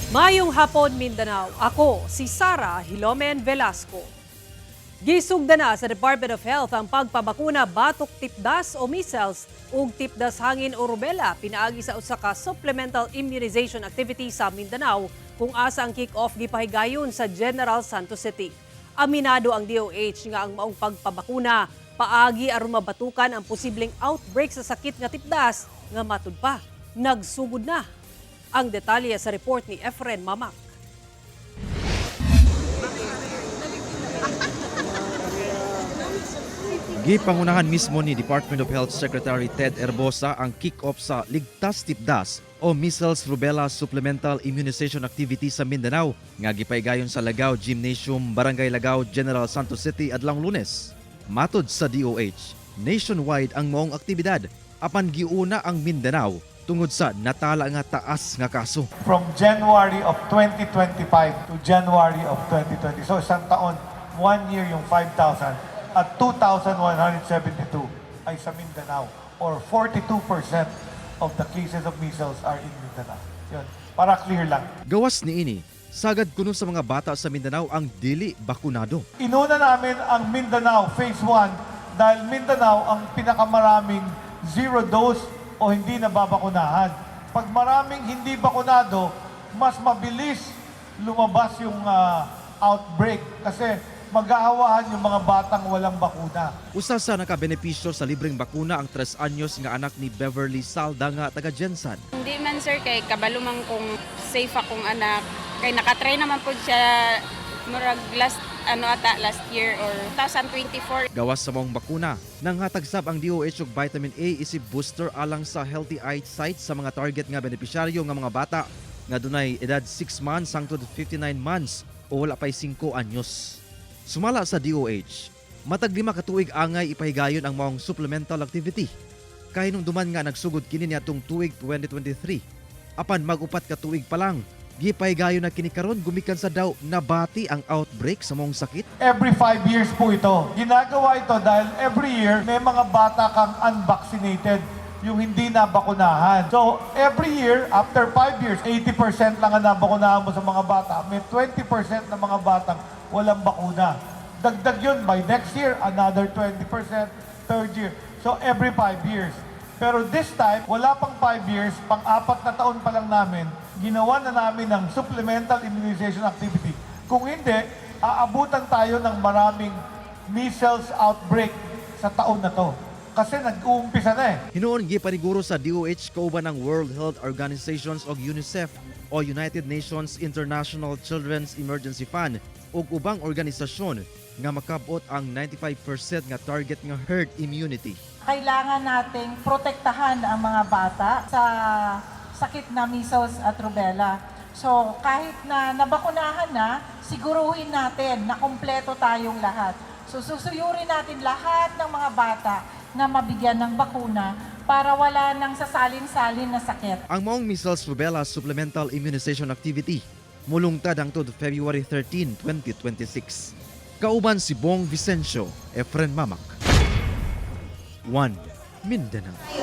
Maayong hapon, Mindanao. Ako si Sara Hilomen Velasco. Gisugda na sa Department of Health ang pagpabakuna batok tipdas o measles ug tipdas hangin o rubella pinaagi sa usa ka supplemental immunization activity sa Mindanao, kung asa ang kick-off gipahigayon sa General Santos City. Aminado ang DOH nga ang maong pagpabakuna paagi aron mabatukan ang posibleng outbreak sa sakit nga tipdas nga matud pa nagsugod na. Ang detalye sa report ni Efren Mamak. Gipangunahan mismo ni Department of Health Secretary Ted Herbosa ang kick-off sa Ligtas Tipdas o Measles Rubella Supplemental Immunization Activity sa Mindanao nga gipaygayon sa Lagao Gymnasium, Barangay Lagao, General Santos City adlawng Lunes. Matod sa DOH, nationwide ang maong aktibidad apan giuna ang Mindanao tungod sa natala nga taas nga kaso. From January of 2025 to January of 2020. So isang taon, one year yung 5,000 at 2,172 ay sa Mindanao or 42% of the cases of measles are in Mindanao. Yun, para clear lang. Gawas niini, sagad kuno sa mga bata sa Mindanao ang dili bakunado. Inuna namin ang Mindanao Phase 1 dahil Mindanao ang pinakamaraming zero dose o hindi nababakunahan. Pag maraming hindi bakunado, mas mabilis lumabas yung outbreak kasi maghahawahan yung mga batang walang bakuna. Usa sa nakabenepisyo sa libreng bakuna ang 3 anyos nga anak ni Beverly Salda nga taga GenSan. Hindi man, sir, kay kabalo man kung safe akong anak. Kay nakatry naman po siya murag last ano ata last year or 2024. Gawas sa maong bakuna, nanghatag sab ang DOH og vitamin A isip booster alang sa healthy eyesight sa mga target nga benepisyaryo nga mga bata nga dunay edad 6 months hangtod 59 months o wala pay 5 anyos. Sumala sa DOH, matag 5 ka tuig angay ipahigayon ang maong supplemental activity. Kahinumduman nga nagsugod kini niadtong tuig 2023. Apan mag-upat ka tuig pa lang, gipahigayon na kini karon gumikan sa daw nabati ang outbreak sa maong sakit. Every 5 years po ito. Ginagawa ito dahil every year may mga bata kang unvaccinated, yung hindi nabakunahan. So, every year, after 5 years, 80% lang ang nabakunahan mo sa mga bata. May 20% ng mga batang walang bakuna. Dagdag yun, by next year, another 20%, third year. So, every 5 years. Pero this time, wala pang 5 years, pang-apat na taon pa lang namin, ginawa na namin ng supplemental immunization activity. Kung hindi, aabutan tayo ng maraming measles outbreak sa taon na to. Kasi nag-uumpisa na eh. Hinuon gipaniguro sa DOH kauban ng World Health Organizations og UNICEF o United Nations International Children's Emergency Fund ug ubang organisasyon nga makabot ang 95% nga target nga herd immunity. Kailangan nating protektahan ang mga bata sa sakit na measles at rubella. So kahit na nabakunahan na, siguruhin natin na kumpleto tayong lahat. So susuyurin natin lahat ng mga bata na mabigyan ng bakuna para wala nang sasalin-salin na sakit. Ang maong measles rubella supplemental immunization activity mulungtad hangtod February 13, 2026. Kauban si Bong Vicencio, Efren Mamak. 1 Mindanao.